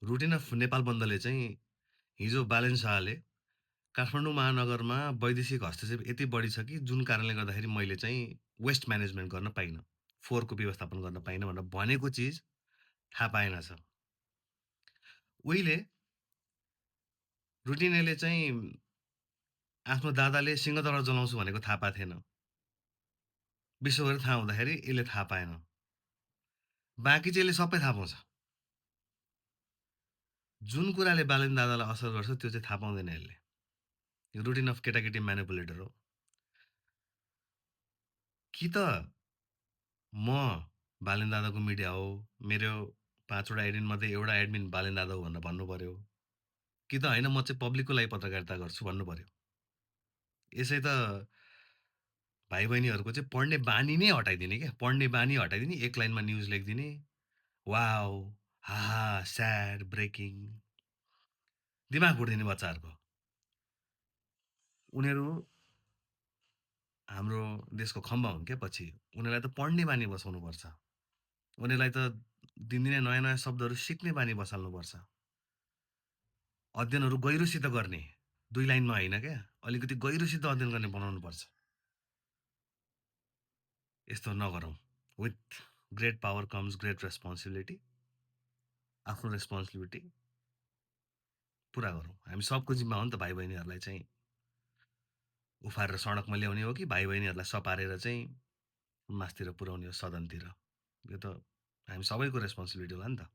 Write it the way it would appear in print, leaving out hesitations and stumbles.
Routine of Nepal बन्दले चाहिँ हिजो बालेन शाहले काठमाडौँ महानगरमा वैदेशिक हस्तक्षेप यति बढी छ कि जुन कारणले गर्दाखेरि मैले चाहिँ वेस्ट म्यानेजमेन्ट गर्न पाइनँ, फोहोरको व्यवस्थापन गर्न पाइनँ भनेर भनेको चिज थाहा पाएनछ। उहिले रुटिनेले चाहिँ आफ्नो दादाले सिंहदरबार जलाउँछु भनेको थाहा पाएको थिएन। विश्वभरि थाहा हुँदाखेरि यसले थाहा पाएन। बाँकी चाहिँ यसले सबै थाहा पाउँछ। जुन कुराले बालेन दादालाई असर गर्छ त्यो चाहिँ थाहा पाउँदैन यसले। यो रुटिन अफ केटाकेटी म्यानिपुलेटर हो। कि त म बालेन दादाको मिडिया हो, मेरो 5 वटा एडमिनमध्ये एउटा एडमिन बालेन दादा हो भनेर भन्नुपर्यो। कि त होइन म चाहिँ पब्लिकको लागि पत्रकारिता गर्छु भन्नुपर्यो। यसै त भाइ-बहिनीहरूको चाहिँ पढ्ने बानी नै हटाइदिने क्या। पढ्ने बानी हटाइदिने, एक लाइनमा न्युज लेखिदिने। वाओ! हाहा! Sad, breaking. दिमाग उडिदिने बच्चाहरूको। उनीहरू हाम्रो देशको खम्बा हुन् क्या पछि। उनीहरूलाई त पढ्ने बानी बसाउनुपर्छ। उनीहरूलाई त दिनदिनै नयाँ-नयाँ शब्दहरू सिक्ने बानी बसाल्नुपर्छ। अध्ययनहरू गहिरोसित गर्ने, 2 लाइनमा होइन क्या, अलिकति गहिरोसित अध्ययन गर्ने बनाउनुपर्छ। यस्तो नगरौँ। With great power comes great responsibility. आफ्नो रेस्पोन्सिबिलिटी पुरा गरौँ। हामी सबको जिम्मा हो नि त भाइ-बहिनीहरूलाई चाहिँ उफारेर सडकमा ल्याउने हो कि भाइ-बहिनीहरूलाई सपारेर चाहिँ मासतिर पुर्याउने हो सदनतिर। यो त हामी सबैको रेस्पोन्सिबिलिटी होला नि त।